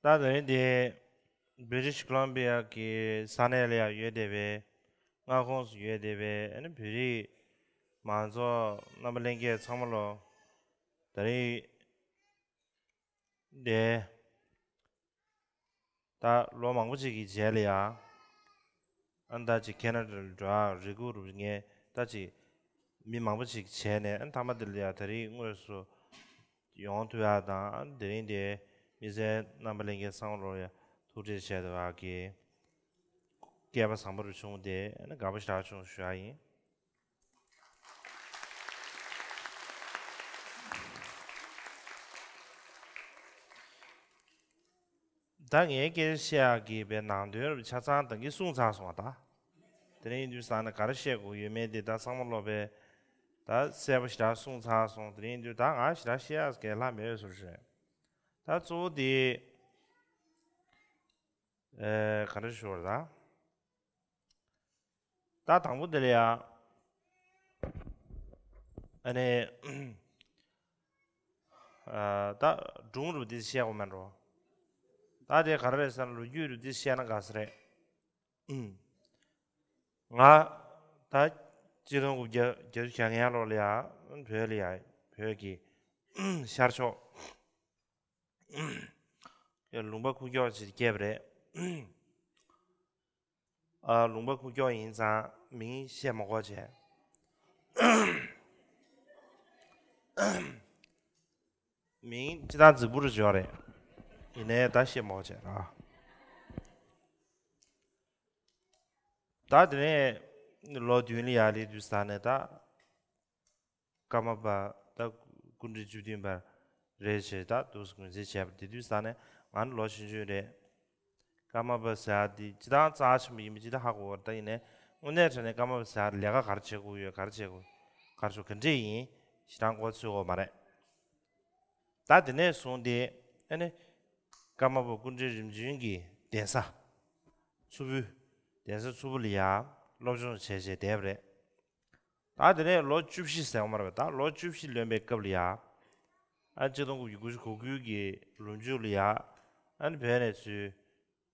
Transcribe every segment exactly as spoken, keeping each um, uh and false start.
ད་དེ་རིང་འདི་བྷི་རི་ཊིཤ་ཀོ་ལོམ་བི་ཡ་གི་ས་གནས་ལ་ཡང་ཡོད་བསྡད་པའི། མངའ་ཁོངས་སུ་ཡོད་བསྡད་པའི་ཨ་ནི་བོད་རིགས་མང་ཚོགས་རྣམ་པ་ལྷན་རྒྱས་ཚང་མ་ལོ། དེ་རིང་འདི་ད་ལོ་མང་པོ་ཅིག་གི་རྗེས་ལ་ཡང་། ཨ་ད་ཅིག་ཁེ་ན་ཌ་ལ་འགྲོ་ཡག་རེ་སྒུག་རུ་ངས་ད་ཅིག་མི་མང་པོ་ཅིག་བྱས་ནས། ཨ་མཐའ་མ་དེ་ལ་ཡང་དེ་རིང་དངོས་སུ་ཡོང་ཐུབ་ཡག་དང་། ཨ་དེ་རིང་དེ་མི་ཚེ་རྣམ་པ་ལྷན་རྒྱས་ཚང་མ་ལོ་ཡ་ཐུགས་འཕྲད་བྱས་ཐུབ་ཡག་གི་སྐལ་པ་བཟང་པོ་རུ་བྱུང་སྟེ། ཨ་ནི་དགའ་པོ་ཞེ་དྲག་བྱུང་ཞུ་ཡག་ཡིན། ད་ངའི་སྐད་ཆ་བཤད་ཡག་གི་པའི་ནང་དོན་རུ་ཆ་ཚང་ད་གིན་གསུངས་ཚར་སོང་བ། ད་དེ་རིང་ཡིན་དུས་ས་ནས་ག་རེ་བཤད་དགོས་ཡོད་མེད་དེ་ད་ཚང་མ་ལོ་པས་ད་གསལ་པོ་ཞེ་དྲག་གསུངས་ཚར་སོང་། དེ་རིང་ཡིན་དུས་ད་ང་ཞེ་དྲག་བཤད་ཡག་གི་ལྷག་མེད་པའི་བཟོ་འདྲ་རེད། ད་གཙོ་བོ་དེ་ཨེ་ག་རེ་ཞུ་བར་ད། ད་དང་པོ་དེ་ལ་ཡ། ཨ་ནི། ཨ་ད་སྒྲུང་རུ་འདི་བཤད་དགོས་མེད་འགྲོ། ད་དེ་ག་རེ་རེད་ཟེར་ན་ལོ་རྒྱུས་རུ་འདི་བཤད་ན་དགའ་ས་རེད། ང་ད་གཅིག་སྟོང་དགུ་བརྒྱ་བརྒྱད་ཅུ་གྱ་ལྔ་ལོ་ལ་ཡ་བོད་ལ་ཡ་བོད་ཀྱི་ཤར་ཕྱོགས་ལུང་པ་ཁུག་ཀྱོག་ཅིག་སྐྱེས་པ་རེད། ཨ་ལུང་པ་ཁུག་ཀྱོག་ཡིན་ཙང་མིང་བཤད་མ་དགོས་བྱས། མིང་སྤྱིར་བཏང་རྫིག་པོ་རུ་བརྗོད་རེད། ཡིན་ནའི་ད་བཤད་མ་དགོས་བྱས་ར། ད་དེ་ནས་ལོ་བདུན་ལ་ཡར་སླེབས་དུས་ས་ནས་ད། ཀརྨ་པ་ད་སྐུ་ཕྲེང་བཅུ་བདུན་པ་རེད་ཅེས་ད་འདུག་སེ་ངོས་འཛིན་བྱས་པ། དེ་དུས་ས་ནས་ང་ནི་ལོ་ཆུང་ཆུང་རེད། ཀརྨ་པ་ཟེར་ཡག་འདི་སྤྱིར་བཏང་རྩ་ཆེན་པོ་ཡིན་པ་ཅིག་ད་ཧ་གོ་བ་རེད། ད་ཡིན་ནའི་དངོས་གནས་དྲང་གནས་ཀརྨ་པ་ཟེར་ཡག་ལས་ཀ་ག་རེ་བྱེད་དགོས་ཡོད། ག་རེ་བྱེད་དགོས། ག་རེ་བྱེད། ག་འདྲས་ཡིན། ཞེ་དྲག་མགོ་ཚོད་ཡོད་མ་རེད། ད་དེ་ནས་བཟུང་སྟེ་ཨ་ནི་ཀརྨ་པ་སྐུ་ཕྲེང་རིམ་བྱོན་གྱི་གདན་ས་མཚུར་ཕུ། གདན་ས་མཚུར་ཕུ་ལ་ཡ་སློབ་སྦྱོང་བྱས་བྱས་བསྡད་པ་རེད། ད་དེ་ནས་ལོ་བཅུ་བཞི་ཟེར་བ་མ་རེད་པས། ད་ལོ་བཅུ་བཞི་ལོན་པའི་སྐབས་ལ་ཡ། ཨ་གཅིག་སྟོང་དགུ་བརྒྱ་དགུ་བཅུ་གོ་དགུ་གི་ལོ་མཇུག་ལ་ཡ། ཨ་ནི་བོད་ནས་ཚུར་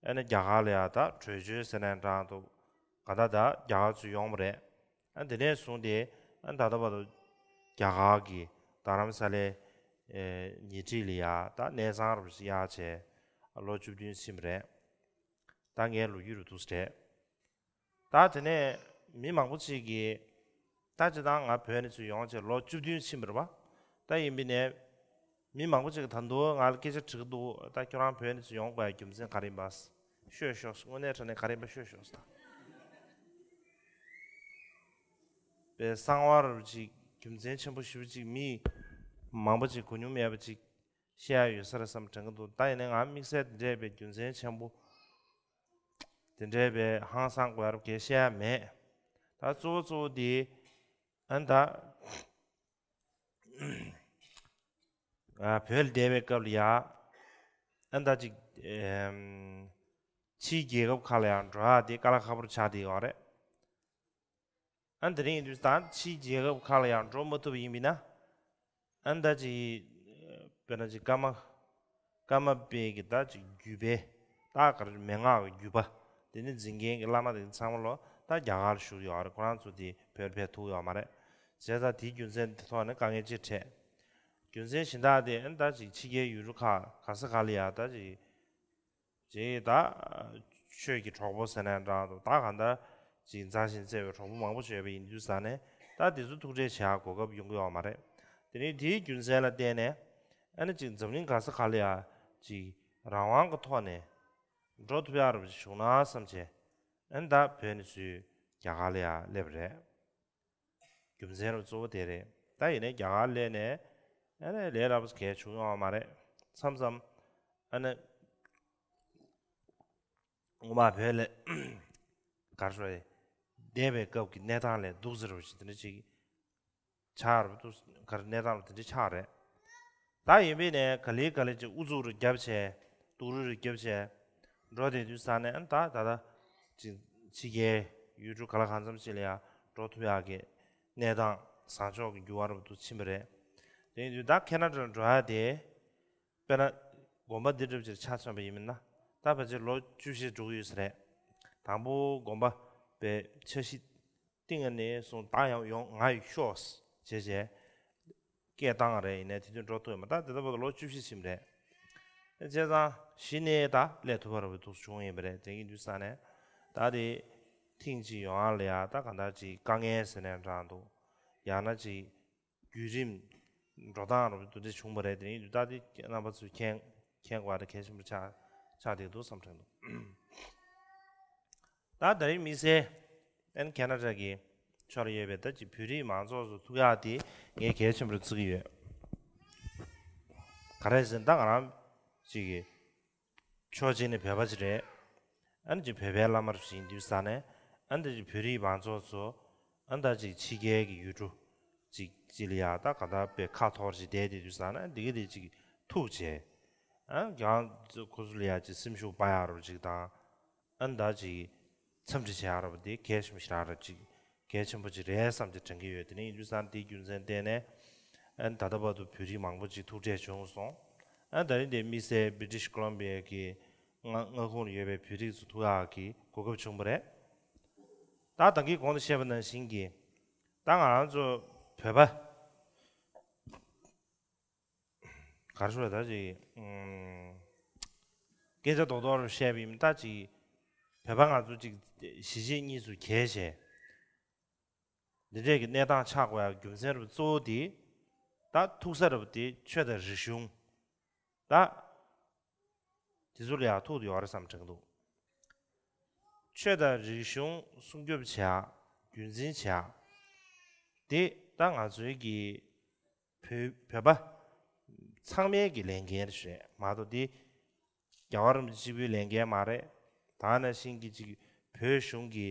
ཨ་ནི་རྒྱ་གར་ལ་ཡ་ད་བྲོས་བྱོལ་ཟེར་ནའི་འདྲ་འདུག། ག་ད་ད་རྒྱ་གར་ཚུར་ཡོང་བ་རེད། ཨ་དེ་ནས་བཟུང་སྟེ་ཨ་ད་ལྟ་བར་དུ་རྒྱ་གར་གྱི་རྡ་རམ་ས་ལའི་ཨེ་ཉེ་འཁྲིས་ལ་ཡ་ད་གནས་ཚང་རུ་ཞིག་གཡར་བྱས་ལོ་བཅུ་བདུན་ཕྱིན་པ་རེད། ད་ངའི་ལོ་རྒྱུས་རུ་འདུག་སེ་རེད། ད་དེ་ནས་མི་མང་པོ་ཅིག་གིས་ད་སྤྱིར་བཏང་ང་བོད་ནས་ཚུར་ཡོང་བྱས་ལོ་བཅུ་བདུན་ཕྱིན་པ་རེད་པ། ད་ཡིན་པ་ཡིན་ནའི་མི་མང་པོ་ཅིག་གིས་ད་དུང་ང་ལ་སྐད་ཆ་དྲི་གི་འདུག། ད་ཁྱོད་རང་བོད་ནས་ཚུར་ཡོང་དགོས་ཡག་རྒྱུ་མཚན་ག་རེ་ཡིན་པ། ཤོད་ཤོག། དངོས་གནས་དྲང་གནས་ག་རེ་ཡིན་པ་ཤོད་ཤོག་ཟེར། པའི་གསང་བ་རུ་ཅིག་རྒྱུ་མཚན་ཆེན་པོ་ཞེ་པོ་ཅིག་མི་མང་པོ་ཅིག་གོ་མྱོང་མེད་པ་ཅིག་བཤད་ཡག་ཡོད་ས་རེད་བསམ་དྲན་གྱི་འདུག། ད་ཡིན་ནའི་ང་དམིགས་བསལ་དེ་འདྲས་པའི་རྒྱུ་མཚན་ཆེན་པོ་དེ་འདྲས་པའི་ཧང་སང་དགོས་ཡག་གང་ཡང་བཤད་ཡག་མེད། ད་གཙོ་བོ་གཙོ་བོ་དེ་ཨ་ནི་ད་ང་བོད་ལ་བསྡད་པའི་སྐབས་ལ་ཡ་ཨ་ནི་ད་ཅིག་ཨེམ་ཕྱིའི་རྒྱལ་ཁབ་ཁག་ལ་ཡང་འགྲོ་ཡག་དེ་དཀའ་ལས་ཁག་པོ་ཆགས་བསྡད་ཡོད་རེད། ཨ་དེ་རིང་ཡིན་དུས་ད་ཕྱིའི་རྒྱལ་ཁབ་ཁག་ལ་ཡང་འགྲོ་མ་ཐུབ་པ་ཡིན་པ་ཡིན་ན། ཨ་ད་ཅིག་དཔེར་ན་ཅིག་ཀརྨ། ཀརྨ་པའི་གི་ད་ཅིག་བརྒྱུད་པའི་ད་ག་རེ་མན་ངག་གི་བརྒྱུད་པ་དེ་ནི་འཛིན་མཁན་གྱི་བླ་མ་དེ་ཚང་མ་ལོ་ད་རྒྱ་གར་ལ་བཞུགས་ཡོད་རེད། ཁོ་རང་ཚོ་དེ་བོད་ཕེབས་ཐུབ་ཡོད་མ་རེད། བྱས་ཙང་དེའི་རྒྱུ་མཚན་དེ་ཐོག་ནས་དཀའ་ངལ་ཅིག་འཕྲད། རྒྱུ་མཚན་གཞན་དག་དེ་ཨ་ད་ཅིག་ཕྱི་རྒྱལ་ཡུལ་གྲུ་ཁག་ག་ས་ག་ལ་ཡ་ད་ཅིག་ཅེས་ད། ཆོས་ཀྱི་གྲོགས་པོ་ཟེར་ནའི་འདྲ་འདུག། ད་གང་ལྟར་ཅིག་མཛའ་ཞིང་བརྩེ་བའི་གྲོགས་པོ་མང་པོ་ཡོད་པ་ཡིན་དུས་ས་ནས་ད་དེ་ཚོ་ཐུག་འཕྲད་བྱེད་ཡག་གོ་སྐབས་ཡོང་གི་ཡོད་མ་རེད། དེ་ནས་དེའི་རྒྱུ་མཚན་ལ་བརྟེན་ནས་ཨ་ནི་ཅིག་འཛམ་གླིང་ག་ས་ག་ལ་ཡ་ཅིག་རང་དབང་གི་ཐོག་ནས་འགྲོ་ཐུབ་ཡག་རུ་ཅིག་བྱུང་ན་བསམ་བྱས་ཨ་ནི་ད་བོད་ནས་ཚུར་རྒྱ་གར་ལ་ཡ་སླེབས་པ་རེད། རྒྱུ་མཚན་རུ་གཙོ་བོ་དེ་རེད། ད་ཡིན་ནའི་རྒྱ་གར་སླེབས་ནས་ཨ་ནི་ལས་སླ་པོ་གལ་བྱུང་ཡོང་བ་མ་རེད། མཚམས་མཚམས་ཨ་ནི་སྔོན་མ་བོད་ལ་གར་ཤོར་བསྡད་པའི་སྐབས་ཀྱི་གནས་སྟངས་ལས་སྡུག་ཟེར་བ་ཞིག་དེ་འདྲ་ཅིག་ཆགས་རུ་འདུག། གར་གནས་སྟངས་རུ་དེ་འདྲ་ཆགས་རེད། ད་ཡིན་པས་ནས་ག་ལེ་ག་ལེ་ཅིག་ཨུ་ཚུགས་རུ་བརྒྱབ་བྱས་སྡུག་རུས་རུ་བརྒྱབ་བྱས་འགྲོ་བསྡད་དུས་ས་ནས་ཨ་ནི་ད་ད་ལྟ་ཅིག་ཕྱི་རྒྱལ་ཡུལ་གྲུ་ག་ལ་གང་འཚམ་ཅིག་ལ་ཡང་འགྲོ་ཐུབ་ཡག་གི་གནས་སྟངས་བཟང་ཕྱོགས་ཀྱི་འགྱུར་བ་རུ་འདུག་ཕྱིན་པ་རེད། དེ་ཡིན་དུས་ད་ཁེ་ན་ཌ་ལ་འགྲོ་ཡག་དེ་དཔེར་ན་ དགོན་པ་འདི་འདྲ་ཅིག་ཆ་མཚོན་པ་ཡིན་མིན་ན། ད་ཕལ་ཆེར་ལོ་བཅུ་བཞི་འགྲོ་གི་ཡོད་ས་རེད། དང་པོ་དགོན་པ་པའི་འཆར་གཞི་བཏིང་ནས་བཟུང་ད་ཡང་ཡོང་ང་ཡི་ཤོག་བྱས་བྱས་སྐད་བཏང་བ་རེད། ཡིན་ནའི་དེ་དུས་འགྲོ་ཐུབ་ཡོད་མ་རེད། ད་དེ་ལྟ་བུ་ལོ་བཅུ་བཞི་ཕྱིན་པ་རེད། བྱས་ཙང་གཞི་ནས་ད་སླེབས་ཐུབ་པ་རེད་པ་འདུག་བྱུང་ཡིན་པ་རེད། དེ་ཡིན་དུས་ས་ནས་ད་དེ་ཐེངས་གཅིག་ཡོང་ཡ་ལ་ཡ་ད་གང་ལྟར་ཅིག་དཀའ་ངལ་ཟེར་ནའང་འདྲ་འདུག་ཡང་ན་ཅིག་བརྒྱུད་རིམ་འགྲོ་སྟངས་རུ་དེ་འདྲ་བྱུང་བ་རེད། དེ་ཡིན་དུས་ད་དེ་རྣམ་པ་ཚོས་མཁྱེན་མཁྱེན་དགོས་པ་དེ་གལ་ཆེན་པོ་ཆགས་ཆགས་བསྡད་འདུག་བསམ་དྲན་འདུག་ད་ད་རིང་དམིགས་བསལ་ཨན་ཁེ་ན་ཌ་གི་ཕྱོགས་ལ་ཡོད་པའི་ད་ཅིག་བོད་རིགས་མང་ཚོགས་ཚོ་ཐུག་ཡག་དེ་ངས་གལ་ཆེན་པོ་བརྩི་གི་ཡོད། ག་རེ་ཟེར་ན་ད་ང་རང་ཅིག་གི་ཕྱོགས་གཅིག་ནས་བོད་པ་ཅིག་རེད། ཨ་ནི་ཅིག་བོད་པའི་བླ་མ་རུ་ཞིག་ཡིན་དུས་ས་ནས། ཨ་ནི་ད་ཅིག་བོད་རིགས་མང་ཚོགས་ཚོ། ཨ་ནི་ད་ཅིག་ཕྱི་རྒྱལ་གྱི་ཡུལ་གྲུ་ཅིག་ཅིག་ལ་ཡ་ད་ག་ད་པའི་ཁ་འཐོར་ཅིག་བསྡད་དེ་དུས་ས་ནས་འདི་ག་དེ་ཅིག་ཐུག་བྱས། ཨ་ནི་ཀྱང་ཁོ་ཚོ་ལ་ཡ་ཅིག་སེམས་ཤུགས་སྤར་ཡག་རུ་ཅིག་དང་། ཨ་ནི་ད་ཅིག་འཚམས་འདྲི་བྱེད་ཡག་རུ་དེ་གལ་ཆེན་པོ་ཞིག་རག་རུ་ཅིག་གལ་ཆེན་པོ་ཅིག་རེད་བསམ་གྱི་དྲན་གྱི་ཡོད། དེ་ནས་ཡིན་དུས་ས་ནས་དེའི་རྒྱུ་མཚན་བརྟེན་ནས། ཨ་ནི་ད་ལྟ་བར་དུ་བོད་རིགས་མང་པོ་ཅིག་ཐུག་འཕྲད་བྱུང་སོང་། ཨ་ནི་ད་རིང་དེ་དམིགས་བསལ་British Columbia གི་མངའ་མངའ་ཁོངས་ལ་ཡོད་པའི་བོད་རིགས་ཚོ་ཐུག་ཡག་གི་གོ་སྐབས་བྱུང་བ་རེད། ད་ད་གིན་གོང་དུ་བཤད་པ་ནང་བཞིན་གྱི་ད་ང་རང་ཚོ་བོད་པ་ག་རེ་ཞུ་དགོས་རེད། ད་ཅིག་ཨུམ། སྐད་ཆ་རྡོག་རྡོག་རུ་བཤད་པ་ཡིན་ན་ད་ཅིག་བོད་པ་ང་ཚོ་ཅིག་གཞིས་བྱེས་གཉིས་སུ་གྱེས་བྱས། འདི་འདྲས་ཀྱི་གནས་སྟངས་ཆགས་དགོས་ཡག་རྒྱུ་མཚན་རུ་གཙོ་བོ་དེ། ད་ཐུག་ས་རུ་དེ་ཆོས་དང་རིག་གཞུང་། ད་དེ་ཚོ་ལ་ཡག་ཐུག་ཡོད་རེད་བསམ་དྲན་འདུག་ཆོས་དང་རིག་གཞུང་སྲུང་སྐྱོབ་བྱེད་ཡག་རྒྱུན་འཛིན་བྱེད་ཡག་དེ་ད་ང་ཚོའི་གི་བོད་བོད་པ་ཚང་མའི་གི་ལས་འགན་རེད་མ་གཏོགས་དེ། རྒྱལ་བ་རིན་པོ་ཆེ་གཅིག་པུའི་ལས་འགན་མ་རེད། ད་ནང་བཞིན་གྱི་ཅིག་བོད་གཞུང་གི་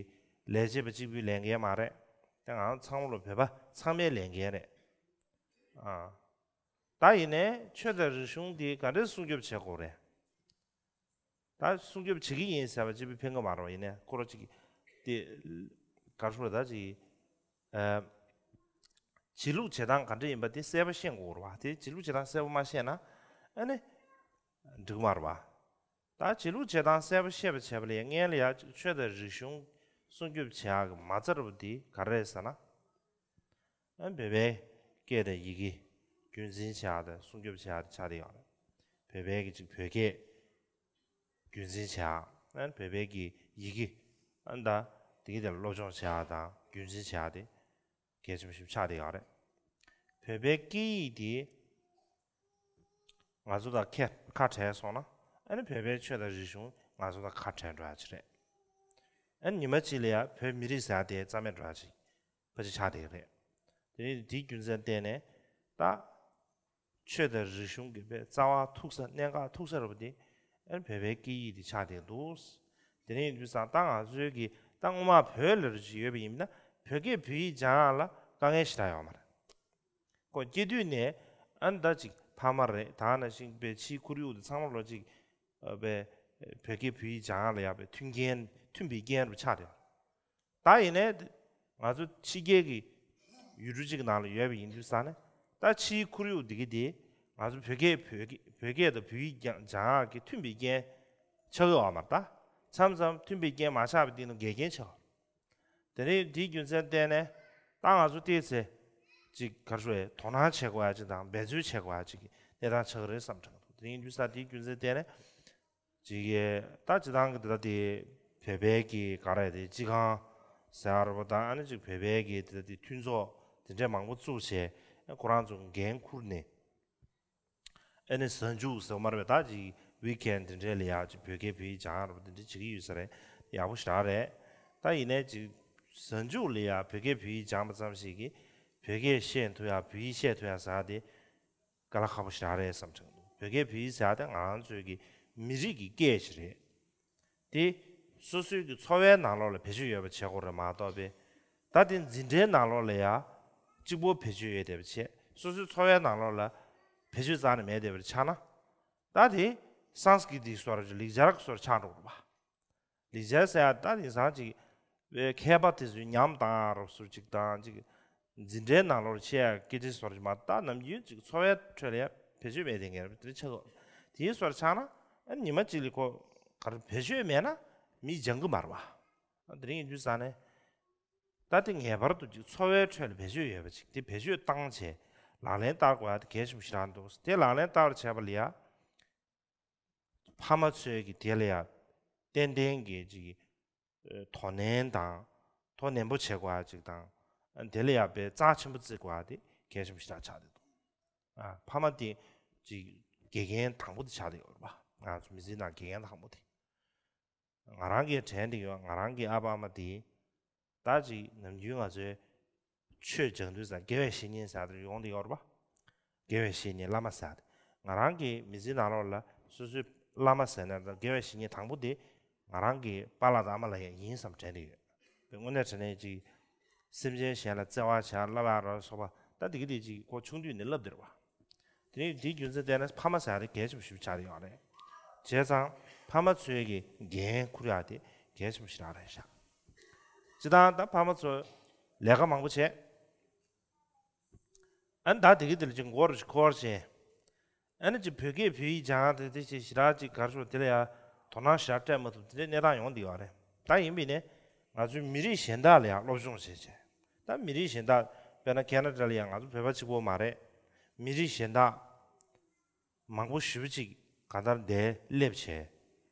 ལས་བྱེད་པ་གཅིག་པུའི་ལས་འགན་མ་རེད། དེ་ང་ཚང་མ་ལོ་བོད་པ་ཚང་མའི་ལས་འགན་རེད། ཨ། ད་ཡིན་ནའི་ཆོས་དང་རིག་གཞུང་འདི་ག་འདྲས་སྲུང་སྐྱོབ་བྱེད་དགོས་རེད། ད་སྲུང་སྐྱོབ་བྱེད་ཀྱི་ཡིན་ཟེར་བ་གཅིག་པུའི་ཕན་གི་མ་རེད་པ། ཡིན་ནའི་ཁོ་རང་ཅིག་དེ་ག་རེ་ཞུ་དགོས་རེད། ད་ཅིག་ཨ། བྱེད་ལུགས་བྱེད་སྟངས་ག་འདྲ་ཡིན་པ་དེ་གསལ་པོ་ཤེས་དགོས་རེད་པ། དེ་བྱེད་ལུགས་བྱེད་སྟངས་གསལ་པོ་མ་ཤེས་ན་ཨ་ནི་འགྲིག་མ་རེད་པ། ད་བྱེད་ལུགས་བྱེད་སྟངས་གསལ་པོ་ཤེས་པ་བྱས་པ་ལས་སྔོན་ལ་ཡ་ཆོས་དང་རིག་གཞུང་སྲུང་སྐྱོབ་བྱེད་ཡག་གི་མ་རྩ་རུ་དེ་ག་རེ་རེད་ཟེར་ན། ཨ་བོད་པའི་སྐད་དང་ཡི་གེ་རྒྱུན་འཛིན་བྱེད་ཡག་དང་སྲུང་སྐྱོབ་བྱེད་ཡག་དེ་ཆགས་བསྡད་ཡོད་རེད། བོད་པའི་གི་ཅིག་བོད་སྐད་རྒྱུན་འཛིན་བྱེད་ཡག་ཨ་བོད་པའི་གི་ཡི་གེ་ཨ་ད་དེ་གི་དེ་ལ་སློབ་སྦྱོང་བྱེད་ཡག་དང་རྒྱུན་འཛིན་བྱེད་ཡག་དེ་གལ་ཆེན་པོ་ཞིག་ཆགས་བསྡད་ཡོད་རེད། བོད་པའི་སྐད་ཡིག་དེ་ང་ཚོ་དང་ཁ་ཁ་བྲལ་སོང་ན་ཨ་ནི་བོད་པའི་ཆོས་དང་རིག་གཞུང་ང་ཚོ་དང་ཁ་བྲལ་འགྲོ་ཡག་ཅིག་རེད། ཨ་ནི་ཉི་མ་གཅིག་ལ་ཡ་བོད་མི་རིགས་ཟེར་ཡག་དེ་རྩ་མེད་འགྲོ་ཡག་ཅིག་ཕལ་ཆེར་ཆགས་བསྡད་ཀྱི་རེད། དེ་ནི་དེའི་རྒྱུ་མཚན་བརྟེན་ནས་ད་ཆོས་དང་རིག་གཞུང་གི་པའི་རྩ་བ་ཐུག་ས་གནད་འགག་ཐུག་ས་རེད་པ། དེ་ཨ་ནི་བོད་པའི་སྐད་ཡིག་དེ་ཆགས་བསྡད་འདུག་དེ་ནས་ཡིན་དུས་ཙང་ད་ང་ཚོའི་གི་ད་སྔོན་མ་བོད་ལ་རུ་ཅིག་ཡོད་པ་ཡིན་ན་བོད་སྐད་བོད་ཡིག་སྦྱང་ཡག་ལ་དཀའ་ངལ་ཞེ་དྲག་ཡོད་མ་རེད། ཁོ་སྐྱེས་དུས་ནས་ཨ་ནི་ད་ཅིག་ཕ་མ་རེད། ད་ནང་བཞིན་པའི་ཕྱིའི་ཁོར་ཡུག་དེ་ཚང་མ་ལོ་ཅིག་ཨ་པའི་བོད་སྐད་བོད་ཡིག་སྦྱང་ཡག་ལ་ཡ་པའི་མཐུན་རྐྱེན་མཐུན་པའི་རྐྱེན་རུ་ཆགས་བསྡད་ཡོད། ད་ཡིན་ནའི་ང་ཚོ་ཕྱི་རྒྱལ་གྱི་ཡུལ་གྲུ་གཅིག་གི་ནང་ལ་ཡོད་པ་ཡིན་དུས་ཙང་ནས་ད་ཕྱིའི་ཁོར་ཡུག་འདི་གི་དེ་ང་ཚོ་བོད་སྐད་བོད་སྐད་བོད་སྐད་དང་བོད་ཡིག་སྦྱང་སྦྱང་ཡག་གི་མཐུན་པའི་རྐྱེན་ཆགས་ཡོད་པ་མ་རེད། ད་མཚམས་མཚམས་མཐུན་པའི་རྐྱེན་མ་ཆགས་པ་དེ་ནི་འགལ་རྐྱེན་ཆགས། དེ་ནས་དེའི་རྒྱུ་མཚན་བརྟེན་ནས་ད་ང་ཚོ་ཏོག་ཙམ་ཅིག་ག་རེ་ཞུ་དགོས་རེད། དོ་སྣང་བྱེད་དགོས་ཡག་ཅིག་དང་འབད་རྩོལ་བྱེད་དགོས་ཡག་ཅིག་གི་གནས་སྟངས་ཆགས་ཀྱི་རེད་བསམ་དྲན་གྱི་འདུག་དེ་ཡིན་དུས་ཙང་དེའི་རྒྱུ་མཚན་བརྟེན་ནས་ཅིག་གི་ད་སྤྱིར་བཏང་གི་དེ་ད་དེ་བོད་པའི་གི་ག་རེ་དེ་སྤྱི་ཁང་ཟེར་ཡག་རེད་པ། ད་ཨ་ནི་ཅིག་བོད་པའི་གི་དེ་ད་དེ་མཐུན་ཚོགས་དེ་འདྲས་མང་པོ་བཙུགས་བྱས་ཁོ་རང་ཚོ་འགན་འཁུར་ནས། ཨ་ནི་གཟའ་མཇུག་ཟེར་བ་མ་རེད་པ། ད་ཅིག་ཝིག་ཨེན་དེ་འདྲས་ལ་ཡ་ཅིག་བོད་སྐད་བོད་ཡིག་སྦྱང་ཡག་རེད་པ། དེ་འདྲས་བྱེད་ཀྱི་ཡོད་ས་རེད། ཡག་པོ་ཞེ་དྲག་རེད། ད་ཡིན་ནའི་ཅིག་གཟའ་མཇུག་ལ་ཡ་བོད་སྐད་བོད་ཡིག་སྦྱངས་པ་ཙམ་ཞིག་གིས་བོད་སྐད་བཤད་ཐུབ་ཡག་བོད་ཡིག་བཤད་ཐུབ་ཡག་ཟེར་ཡག་དེ་དཀའ་ལས་ཁག་པོ་ཞེ་དྲག་རེད་བསམ་དྲན་འདུག་བོད་སྐད་བོད་ཡིག་ཟེར་ཡག་དེ་ང་རང་ཚོའི་གི་མི་རིགས་ཀྱི་སྐད་ཞིག་རེད། དེ་སོ་སོའི་གི་འཚོ་བའི་ནང་ལོགས་ལ་བེད་སྤྱོད་ཡོད་པ་བྱེད་དགོས་རེད་མ་གཏོགས་པས། ད་དེ་འཛིན་གྲྭའི་ནང་ལོགས་ལ་ཡ་གཅིག་པོ་བེད་སྤྱོད་ཡོད་བསྡད་པ་བྱས། སོ་སོའི་འཚོ་བའི་ནང་ལོགས་ལ་བེད་སྤྱོད་རྩ་ནས་མེད་བསྡད་པ་ཆགས་ན། ད་དེ་སཾ་སྐྲྀ་ཏི་བཟོ་འདྲ་ཅིག་ལེགས་སྦྱར་བཟོ་འདྲ་ཆགས་འགྲོ་གི་རེད་པ། ལེགས་སྦྱར་ཟེར་ཡག་ད་དེང་སང་ཅིག་བའི་མཁས་པ་དེ་ཚོའི་ཉམས་བཏང་ཡག་རོབ་ཟུར་ཅིག་དང་ཅིག་འཛིན་གྲྭའི་ནང་ལོགས་ལ་བྱེད་ཡག་སྐད་འཕྲིན་བཟོ་འདྲ་ཅིག་མ་གཏོགས་ནམ་རྒྱུན་ཅིག་འཚོ་བའི་ཁྲོད་ལ་ཡ་བེད་སྤྱོད་མེད་བསྡད་མཁན་རེད་པ། དེ་འདྲ་ཆགས་འགྲོ། དེའི་སོར་ཆགས་ན་ཨ་ཉི་མ་གཅིག་ལ་ཁོ་ག་རེ་བེད་སྤྱོད་མེད་ན་མི་སྦྱང་གི་མ་རེད་པ། དེ་རིང་ཡིན་དུས་ཙང་ནས་ད་དེ་ངེས་པར་དུ་ཅིག་འཚོ་བའི་ཁྲོད་ལ་བེད་སྤྱོད་ཡོད་པ་ཅིག་དེ་བེད་སྤྱོད་བཏང་བྱས་ལག་ལེན་བསྟར་དགོས་ཡ་དེ་གལ་ཆེན་པོ་ཞིག་རང་འདུག་དེ་ལག་ལེན་བསྟར་བྱས་པ་ལ་ཡ། ཕ་མ་ཚོས་ཀྱི་དེ་ལ་ཡ་ཏན་ཏན་གྱི་ཅིག་དོ་ནན་དང་དོ་ནན་པོ་བྱེད་དགོས་ཡ་ཅིག་དང་དེ་ལ་ཡ་དཔེ་རྩ་ཆེན་པོ་བརྩི་དགོས་ཡ་དེ་གལ་ཆེན་པོ་ཞིག་ཆགས་ཆགས་བསྡད་འདུག་ཨ་ཕ་མ་དེ་ཅིག་དགེ་རྒན་དང་པོ་དེ་ཆགས་བསྡད་ཡོད་རེད་པ། ང་ཚོ་མི་ཚེའི་ནང་དགེ་རྒན་དང་པོ་དེ། ང་རང་གིས་དྲན་བསྡད་ཡོད། ང་རང་གི་ཨ་ཕ་ཨ་མ་དེ་ད་ཅིག་ནམ་རྒྱུན་ང་ཚོའི་ཆོས་སྦྱང་དུས་ཙང་དགེ་བའི་བཤེས་གཉེན་ཟེར་དེ་ཡོང་བསྡད་ཡོད་རེད་པ། དགེ་བའི་བཤེས་གཉེན་བླ་མ་ཟེར་དེ། ང་རང་གི་མི་ཚེའི་ནང་ལོགས་ལ་སོ་སོའི་བླ་མ་ཟེར་ན་དང་དགེ་བའི་བཤེས་གཉེན་དང་པོ་དེ་ང་རང་གི་པཱ་ལགས་དང་ཨ་མ་ལགས་ཡང་ཡིན་བསམ་དྲན་བསྡད་ཡོད། དངོས་གནས་དྲང་གནས་ཅིག་སེམས་ཅན་གཞན་ལ་བརྩེ་བ་བྱ་བསླབ་ཡག་ར་སོགས་པ་ད་དེ་གི་དེ་ཅིག་ཁོ་ཆུང་དུས་ནས་བསླབ་བསྡད་རེད་པ། དེ་ནས་དེའི་རྒྱུ་མཚན་བལྟས་ན་ཕ་མ་ཟེར་ཡག་དེ་གལ་ཆེན་པོ་ཞིག་ཆགས་ཡོད་རེད། བྱས་ཙང་ཕ་མ་ཚོས་ཀྱི་འགན་འཁུར་ཡག་དེ་གལ་ཆེན་པོ་ཞིག་རང་རེད་ཤག་སྤྱིར་བཏང་ད་ཕ་མ་ཚོ་ལས་ཀ་མང་པོ་བྱས། ཨ་ནི་ད་དེ་གི་དེ་ལ་ཅིག་མགོ་རུ་ཅིག་འཁོར་བྱས། ཨ་ནི་ཅིག་བོད་སྐད་བོད་ཡིག་སྦྱང་ཡག་དེ་དེ་ཅིག་ཞེ་དྲག་ཅིག་ག་རེ་ཞུ་དེ་ལ་ཡ་དོ་སྣང་ཞེ་དྲག་སྤྲད་མ་ཐུབ་དེ་འདྲའི་གནས་སྟངས་ཡོང་བསྡད་ཡོད་རེད། ད་ཡིན་པས་ནས་ང་ཚོའི་མི་རིགས་གཞན་དག་ལ་ཡང་སློབ་སྦྱོང་བྱས་བྱས། ད་མི་རིགས་གཞན་དག་དཔེར་ན་ཁེ་ན་ཌ་ལ་ཡང་ང་ཚོ་བོད་པ་གཅིག་པོ་མ་རེད། མི་རིགས་གཞན་དག་མང་པོ་ཞེ་པོ་ཅིག་གང་ལྟར་འདིར་སླེབས་བྱས།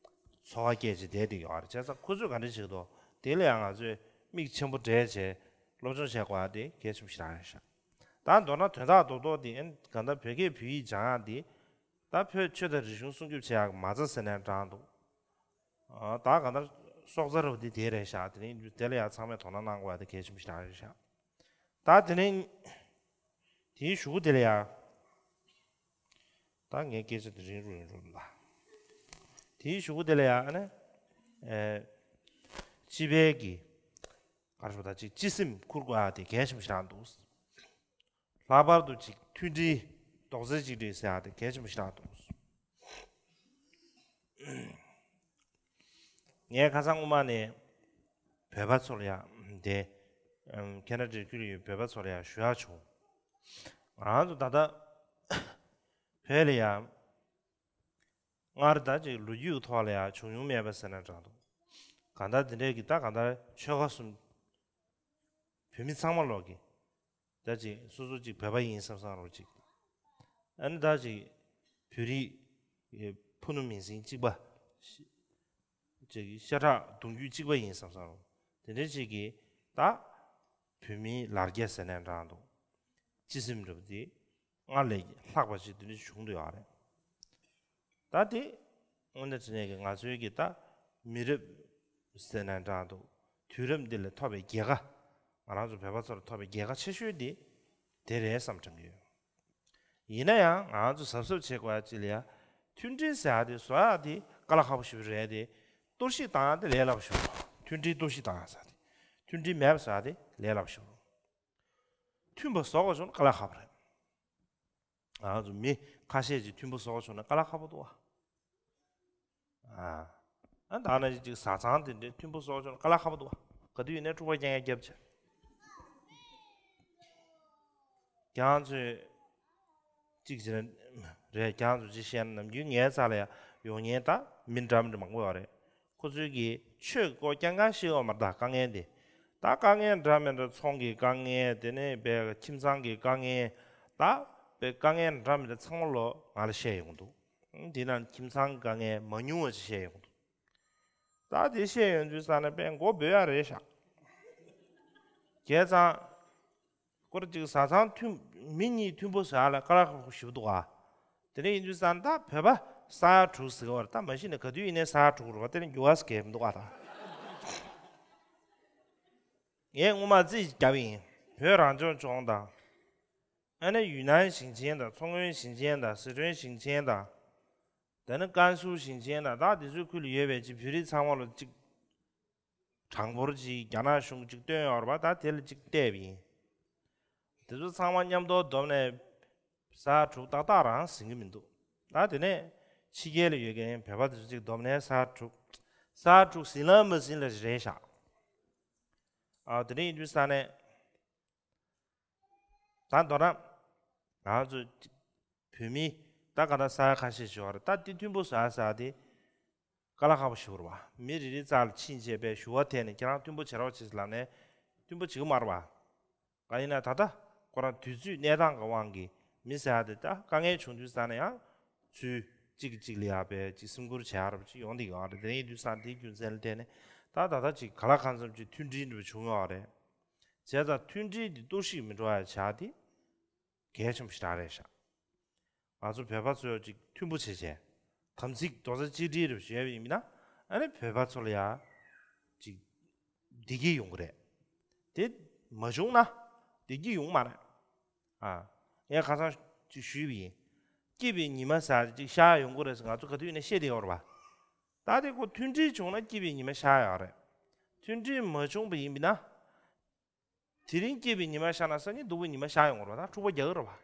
འཚོ་བ་སྐྱེལ་བྱས་བསྡད་བསྡད་ཡོད་རེད། བྱས་ཙང་ཁོ་ཚོས་ག་འདྲ་བྱེད་ཀྱི་འདུག་དེ་ལ་ཡང་ང་ཚོས་མིག་ཆེན་པོ་བགྲད་བྱས་སློབ་སྦྱོང་བྱེད་དགོས་ཡ་དེ་གལ་ཆེན་པོ་ཞིག་རང་རེད་ཤག་ད་མདོར་ན་དོན་དག་རྡོག་རྡོག་དེ་ཨེ་གང་ལྟར་བོད་སྐད་བོད་ཡིག་སྦྱང་ཡག་དེ་ད་བོད་ཆོས་དང་རིག་གཞུང་སྲུང་སྐྱོབ་བྱེད་ཡག་གི་མ་རྩ་ཟེར་ནའང་འདྲ་འདུག་ཨ་ད་གང་ལྟར་སྲོག་རྩ་རུ་དེ་དེ་རེད་ཤག་དེ་རིང་དེ་ལ་ཡང་ཚང་མས་དོ་སྣང་གནང་དགོས་པ་དེ་གལ་ཆེན་པོ་ཞིག་རང་རེད་ཤག་ད་དེ་རིང་དེའི་གཞུག་གུ་དེ་ལ་ཡང་ད་ངའི་སྐད་ཆ་དེ་རིང་རུ་རིང་རུ་ལ། དེའི་གཞུག་གུ་དེ་ལ་ཡང་ཨ་ནི་ཨེ་སྤྱི་པའི་གི་ག་རེ་ཞུ་ད་ཅིག་སྤྱི་སེམས་ཁུར་དགོས་ཡ་དེ་གལ་ཆེན་པོ་ཞིག་རང་འདུག་ལྷག་པར་དུ་ཅིག་མཐུན་སྒྲིལ་རྡོག་རྩ་གཅིག་སྒྲིལ་ཟེར་ཡ་དེ་གལ་ཆེན་པོ་ཞིག་རང་འདུག་ངས་ཁ་སང་སྔོན་མ་ནས་བོད་པ་ཚོ་ལ་ཡང་དེ་ཨམ་ཁེ་ན་ཌའི་ཁུལ་ཡོད་བོད་པ་ཚོ་ལ་ཡང་ཞུ་ཡག་བྱུང་། ང་རང་ཚོ་ད་ལྟ་བོད་ལ་ཡང་སྔར་ད་ཅིག་ལོ་རྒྱུས་ཐོག་ལ་ཡང་བྱུང་མྱོང་མེད་པ་ཟེར་ན་འདྲ་འདུག་གང་ལྟར་འདི་འདྲའི་གི་ད་གང་ལྟར་ཆོལ་ཁ་གསུམ་བོད་མི་ཚང་མ་ལོག་གི་ད་ཅིག་སོ་སོ་ཅིག་བོད་པ་ཡིན་བསམ་བསམ་རོགས་ཅིག་ཨ་ནི་ད་ཅིག་བོད་རིགས་ཕུ་ནུ་མིང་སྲིང་གཅིག་པ་ཅིག་ཤ་ཁྲག་གདུང་རྒྱུད་གཅིག་པ་ཡིན་བསམ་བསམ་རོགས་དེ་འདྲ་ཅིག་གི་ད་བོད་མིའི་ལར་རྒྱ་ཟེར་ནའང་འདྲ་འདུག་སྤྱི་སེམས་འདྲ་པོ་དེ་སྔར་ལས་ལྷག་པ་ཅིག་དེ་འདྲ་བྱུང་འདུག་ཡོད་རེད། ད་དེ་དངོས་གནས་དྲང་གནས་ཀྱི་ང་ཚོའི་གི་ད་མི་རབས་ཟེར་ན་འདྲ་འདུག་དུས་རབས་འདི་ལ་ཐོབ་པའི་རྒྱལ་ཁ་ང་རང་ཚོ་བོད་པ་ཚོར་ཐོབ་པའི་རྒྱལ་ཁ་ཆེ་ཤོས་འདི་དེ་རེད་བསམ་དྲན་གྱི་ཡོད། ཡིན་ན་ཡང་ང་ཚོ་གཟབ་གཟབ་བྱེད་དགོས་ཡ་གཅིག་ལ་ཡ་མཐུན་སྒྲིལ་ཟེར་ཡ་དེ་བཟོ་ཡ་དེ་དཀའ་ལས་ཁག་པོ་ཞིག་རེད་དེ། གཏོར་བཤིག་བཏང་ཡ་དེ་ལས་སླ་པོ་ཞིག་རེད། མཐུན་སྒྲིལ་གཏོར་བཤིག་བཏང་ཡ་ཟེར་ཡ་དེ་མཐུན་སྒྲིལ་མེད་པ་བཟོ་ཡ་དེ་ལས་སླ་པོ་ཞིག་རེད། མཐུན་པ་བཟོ་དགོས་བྱུང་ན་དཀའ་ལས་ཁག་པོ་རེད། ང་ཚོ་མི་ཁ་ཤས་ཀྱིས་མཐུན་པོ་བཟོ་བྱུང་ན་དཀའ་ལས་ཁག་པོ་འདུག་བ། ཨ་ཨ་ད་ནི་ཅིག་བཟའ་ཚང་དེ་འདྲའི་མཐུན་པོ་བཟོ་བྱུང་ན་དཀའ་ལས་ཁག་པོ་འདུག་བ། ག་དུས་ཡིན་ནའི་འཁྲུག་པ་རྐྱང་རྐྱང་རྒྱབ་བྱས། ཁྱེད་རང་ཚོས་གཅིག་བྱས་ན་རེད། ཁྱེད་རང་ཚོ་གཅིག་བཤད་ན་ནམ་རྒྱུན་ངའི་རྩ་ལ་ཡ་ཡོང་མཁན་ད་མི་འདྲ་མི་འདྲ་མང་པོ་ཡོད་རེད། ཁོ་ཚོས་ཀྱི་ཆོས་ཀྱི་སྐོར་རྐྱང་རྐྱང་བཤད་ཡོད་མ་རེད། ད་དཀའ་ངལ་དེ་ད་དཀའ་ངལ་འདྲ་མི་འདྲ་ཚོང་གི་དཀའ་ངལ་དེ་ནས་བས་ཁྱིམ་ཚང་གི་དཀའ་ངལ་ད་བས་དཀའ་ངལ་འདྲ་མི་འདྲ་ཚང་མ་ལོ་ང་ལ་བཤད་ཡོང་གི་འདུག་འདི་ན་ཁྱིམ་ཚང་གི་དཀའ་ངལ་མ་ཉུང་བ་ཞིག་བཤད་ཡོང་གི་འདུག་ད་དེ་བཤད་ཡོང་དུས་ཙང་ནས་དཔེ་མགོ་འབོད་ཡ་རེད་ཤག་བྱས་ཙང་། སྐོར་གཅིག་བཟའ་ཚང་མཐུན་མི་གཉིས་མཐུན་པོ་བཟོ་ཡ་ལ་དཀའ་ལས་ཁག་པོ་ཞེ་པོ་འདུག་ཨ། དེ་འདྲ་ཡིན་དུས་ཙང་ད་བོད་པ་ས་ཡ་དྲུག་ཟེར་གི་བར་ད་མ་གཞི་ནས་ག་དུས་ཡིན་ནའི་ས་ཡ་དྲུག་རེད་པ། དེ་ནས་འགྱུར་བ་ཟེར་གི་མི་འདུག་ཨ་ད། ངས་སྔོན་མ་རྩིས་ཤིག་བརྒྱབ་ཡིན། བོད་རང་སྐྱོང་ལྗོངས་དང་། ཨ་ནི་ཡུན་ནན་ཞིང་ཆེན་དང་མཚོ་སྔོན་ཞིང་ཆེན་དང་སི་ཁྲོན་ཞིང་ཆེན་དང་། དེ་ནི་ཀན་སུའུ་ཞིང་ཆེན་དང་ད་དེ་ཚོའི་ཁུལ་ལ་ཡོད་པའི་ཅིག་བོད་རིགས་ཚང་མ་ལ་ཅིག་གྲངས་འབོར་ཅིག་རྒྱ་ནག་གཞུང་ཅིག་བཏོན་ཡོད་རེད་པ། ད་དེ་ལ་ཅིག་བལྟས་པ་ཡིན། དེ་ཚོ་ཚང་མ་མཉམ་དུ་བསྡོམས་ནས་ས་ཡ་དྲུག་ཏག་ཏག་རང་ཟིན་གི་མི་འདུག་ད་དེ་ནས་ཕྱི་རྒྱལ་ལ་ཡོད་མཁན་བོད་པ་དེ་ཚོ་ཅིག་བསྡོམས་ནས་ས་ཡ་དྲུག་ས་ཡ་དྲུག་ཟིན་ལ་མ་ཟིན་ལ་རེད་ཤག་ཨ་དེ་འདྲ་ཡིན་དུས་ས་ནས། ད་མདོར་ན། ང་ཚོ་བོད་མི་ ད་ག་ད་ས་ཡ་ཁ་ཤས་ཤིག་ཡོད་རེད། ད་དེ་མཐུན་པོ་ཟ་ཟ་དེ་དཀའ་ལས་ཁག་པོ་ཞིག་རེད་བ། མི་རེ་རེ་རྩ་ལ་ཕྱིན་བྱས་པའི་ཞུ་བ་འཐེན་ནས་ཁྱེད་རང་མཐུན་པོ་བྱེད་རོགས་བྱེད་ཟེར་ལབ་ནས་མཐུན་པོ་བྱེད་ཀྱི་མ་རེད་བ། གང་ཡིན་ན་ད་ལྟ་ཁོ་རང་དུས་ཚོད་གནས་སྟངས་ཀྱི་དབང་གིས་མི་ཟེར་ཡ་དེ་ད་དཀའ་ངལ་བྱུང་དུས་ཙ་ན་ཡང་ཚུལ་གཅིག་གིས་གཅིག་ལ་ཡག་པའི་ཅིག་སེམས་ཁུར་བྱེད་ཡ་རབས་ཅིག་ཡོང་བསྡད་ཡོད་རེད། དེ་ཡིན་དུས་ཙ་ན་དེའི་རྒྱུ་མཚན་ལ་བརྟེན་ནས་ད་ད་ལྟ་ཅིག་ག་ལ་གང་འཚམ་ཅིག་མཐུན་སྒྲིལ་འདྲ་བྱུང་ཡོད་རེད། བྱས་ཙང་མཐུན་སྒྲིལ་འདི་གཏོར་བཤིག་མི་འགྲོ་ཡ་བྱ་དེ་གལ་ཆེན་པོ་ཞེ་དྲག་རེད་ཤག་ང་ཚོ་བོད་པ་ཚོ་ཅིག་མཐུན་པོ་བྱས་བྱས་དམ་ཚིག་རྡོག་རྩ་གཅིག་སྒྲིལ་རེ་བྱས་པ་ཡིན་ན་ཨ་ནི་བོད་པ་ཚོ་ལ་ཡ་ཅིག་བདེ་སྐྱིད་ཡོང་གི་རེད། དེ་མ་བྱུང་ན་བདེ་སྐྱིད་ཡོང་མ་རེད། ཨ། ངས་ཁ་སང་ཅིག་ཞུས་པ་ཡིན། སྐྱིད་པའི་ཉི་མ་ཟེར་ཅིག་ཤར་ཡོང་གི་རེད་ཟེར་ང་ཚོ་ག་དུས་ཡིན་ན་བཤད་བསྡད་ཡོད་རེད་པ། ད་དེ་ཁོ་མཐུན་སྒྲིལ་བྱུང་ན་སྐྱིད་པའི་ཉི་མ་ཤར་ཡོད་རེད། མཐུན་སྒྲིལ་མ་བྱུང་པ་ཡིན་པ་ན། དེ་རིང་སྐྱིད་པའི་ཉི་མ་ཤར་ན་སང་ཉིན་སྡུག་པའི་ཉི་མ་ཤར་ཡོང་བ་རེད་པ། ད་འཁྲུག་པ་རྒྱག་གི་རེད་པ།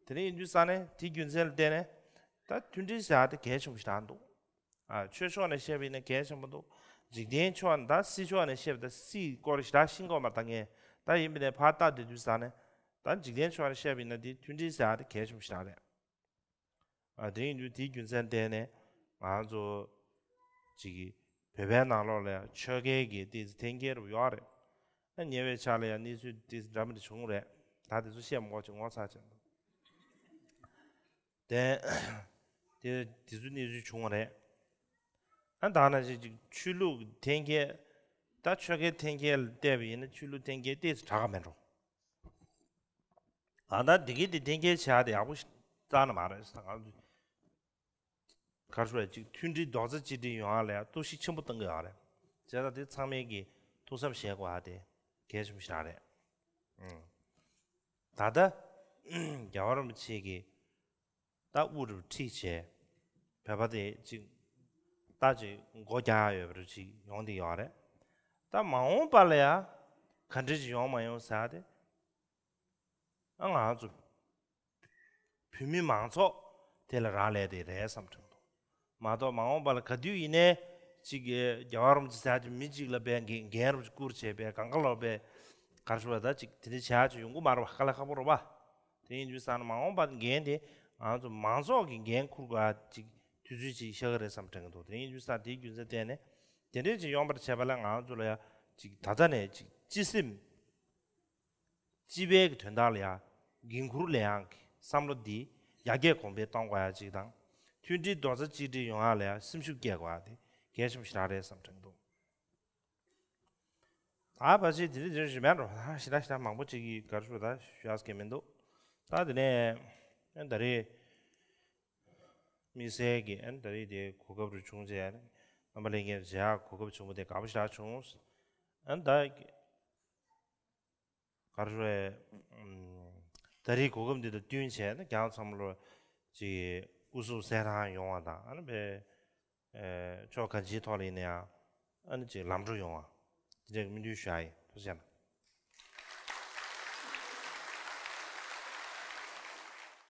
དེ་རིང་ཡིན་དུས་ཙ་ན་དེའི་རྒྱུ་མཚན་ལ་བརྟེན་ནས་ད་མཐུན་སྒྲིལ་ཟེར་ཡ་དེ་གལ་ཆེན་པོ་ཞེ་དྲག་འདུག་ཨ། ཆོས་ཕྱོགས་ནས་བཤད་པ་ཡིན་ན་གལ་ཆེན་པོ་འདུག་འཇིག་རྟེན་ཕྱོགས་ནས་ད་སྲིད་ཕྱོགས་ནས་བཤད་པ་ད་སྲིད་སྐོར་ཞེ་དྲག་ཤེས་ཀྱི་ཡོད་མ་རེད། ད་ངས་ད་ཡིན་པ་ནས་ཕར་ལྟ་བསྡད་དུས་ཙ་ན་ད་འཇིག་རྟེན་ཕྱོགས་ནས་བཤད་པ་ཡིན་ན་དེ་མཐུན་སྒྲིལ་ཟེར་ཡ་དེ་གལ་ཆེན་པོ་ཞེ་དྲག་རེད། ཨ། དེ་ཡིན་དུས་དེའི་རྒྱུ་མཚན་བརྟེན་ནས་ང་ཚོ་ཅིག་གི་བོད་པའི་ནང་ལོགས་ལ་ཡང་ཆོལ་ཁའི་གི་ཏོག་ཙམ་འཐེན་འཁྱེར་རུ་ཡོད་རེད། ཨ། ཉེ་བའི་ཆར་ལ་ཡང་གནས་ཚུལ་ཏོག་ཙམ་འདྲ་མི་འདྲ་བྱུང་རེད། ད་དེ་ཚོ་བཤད་མ་དགོས་ཅིག་ངོ་ཚ་ཅིག་དེ་དེ་དེ་ཚོ་གནས་ཚུལ་བྱུང་བ་རེད། ཨ། ད་ནང་བཞིན་ཅིག་ཆོས་ལུགས་འཐེན་འཁྱེར། ད་ཆོལ་ཁའི་འཐེན་འཁྱེར་ལ་བལྟས་པ་ཡིན་ན་ཆོས་ལུགས་འཐེན་འཁྱེར་ཏོག་ཙམ་དྲག་ག་མེད་འགྲོ། ཨ། ད་འདི་གི་འདི་གཏན་འཁེལ་བྱ་དེ་ཡག་པོ་ཞིག་རྩ་ནས་མ་རེད་ཟེར། ང་ཚོ་ག་རེ་ཞུ་དགོས་རེད། ཅིག་མཐུན་སྒྲིལ་རྡོག་རྩ་གཅིག་སྒྲིལ་ཡོང་ཡ་ལ་ཡ་གཏོར་བཤིག་ཆེན་པོ་གཏོང་གི་ཡོད་རེད། བྱས་ཙང་དེ་ཚང་མས་ཀྱིས་ཐུགས་བསམ་བཞེས་དགོས་ཡ་དེ་གལ་ཆེན་པོ་ཞིག་རེད། ཨང་། ད་ལྟ་རྒྱལ་བ་རིན་པོ་ཆེ་གིས་ད་དབུ་རུ་ཁྲིད་བྱས། བོད་པ་དེ་ཅིག་ད་ཅིག་སྒོ་རྒྱག་ཡ་ཡོད་པ་རུ་ཅིག་ཡོང་བསྡད་ཡོད་རེད། ད་མ་འོངས་པ་ལ་ཡ་ག་འདྲ་ཅིག་ཡོང་མ་ཡོང་ཟེར་ཡ་དེ། ཨ། ང་ཚོ་བོད་མི་མང་ཚོགས་དེ་ལ་རག་ལས་དེ་རེད་བསམ་དྲན་འདུག་མ་གཏོགས་མ་འོངས་པ་ལ་ག་དུས་ཡིན་ནའི་ཅིག་རྒྱལ་བ་རིན་པོ་ཆེ་ཟེར་ཡ་ཅིག་མི་གཅིག་ལ་བས་འགན་འགན་རུ་བསྐུར་བྱས་པས་གང་ག་ལོག་པས་ག་རེ་ཞུ་བ་ད་ཅིག་དེ་འདྲ་བྱ་ཡ་ཅིག་ཡོང་གི་མ་རེད་པ། དཀའ་ལས་ཁག་པོ་རེད་པ། དེ་ཡིན་དུས་ཙང་ན་མ་འོངས་པ་འགན་དེ་ང་ཚོ་མང་ཚོགས་ཀྱི་འགན་འཁུར་དགོས་ཡ་ཅིག་དུས་ཚོད་ཅིག་ཤར་གི་རེད་བསམ་དྲན་གི་འདུག་དེ་ཡིན་དུས་ཙང་དེའི་རྒྱུ་མཚན་བརྟེན་ནས་དེ་འདྲས་ཅིག་ཡོང་བར་བྱས་པ་ལ་ང་ཚོ་ལ་ཡ་ཅིག་ད་ལྟ་ནས་ཅིག་སྤྱི་སེམས། སྤྱི་པའི་གི་དོན་དག་ལ་ཡང་འགན་འཁུར་ལེན་ཡག་གི་བསམ་བློ་འདི་ཡར་རྒྱས་གོང་འཕེལ་གཏོང་དགོས་ཡ་གཅིག་དང་། མཐུན་སྒྲིལ་རྡོག་རྩ་གཅིག་སྒྲིལ་ཡོང་ཡ་ལ་ཡང་སེམས་ཤུགས་སྐྱེད་དགོས་ཡ་དེ་གལ་ཆེན་པོ་ཞེ་དྲག་རེད་བསམ་དྲན་འདུག་ད་ཕལ་ཆེར་དེ་རིང་དེ་རིང་རིམ་པས་འགྲོ་ཞེ་དྲག་ཞེ་དྲག་མང་པོ་ཅིག་གིས་ག་རེ་ཞུ་ད་ཞུ་ཡག་གི་མི་འདུག་ད་དེ་ནས་ད་རེས་དམིགས་བསལ་གྱི་ད་རེས་དེ་གོ་སྐབས་རུ་བྱུང་རྗེས་རྣམ་པ་ལྷན་རྒྱས་མཇལ་ཡག་གོ་སྐབས་བྱུང་བ་དེ་དགའ་པོ་ཞེ་དྲག་བྱུང་། ད། ག་རེ་ཞུ་དགོས་རེད། ཨམ། ད་རེས་གོ་སྐབས་འདི་དང་བསྟུན་བྱས་ན་རྒྱལ་ཚང་མ་ལོ་ཅིག་སྐུ་གཟུགས་གསལ་ཐང་ཡོང་བ་དང་ཨ་ནི་བས་ཨེ་ཕྱོགས་གང་ཅིའི་ཐོག་ལ་ཡིན་ན་ཡང་ཨ་ནི་ཅིག་ལམ་འགྲོ་ཡོང་བ་དེ་འདྲའི་སྨོན་འདུན་ཞུ་ཡ་ཡིན། ཐུགས་རྗེ་གནང་།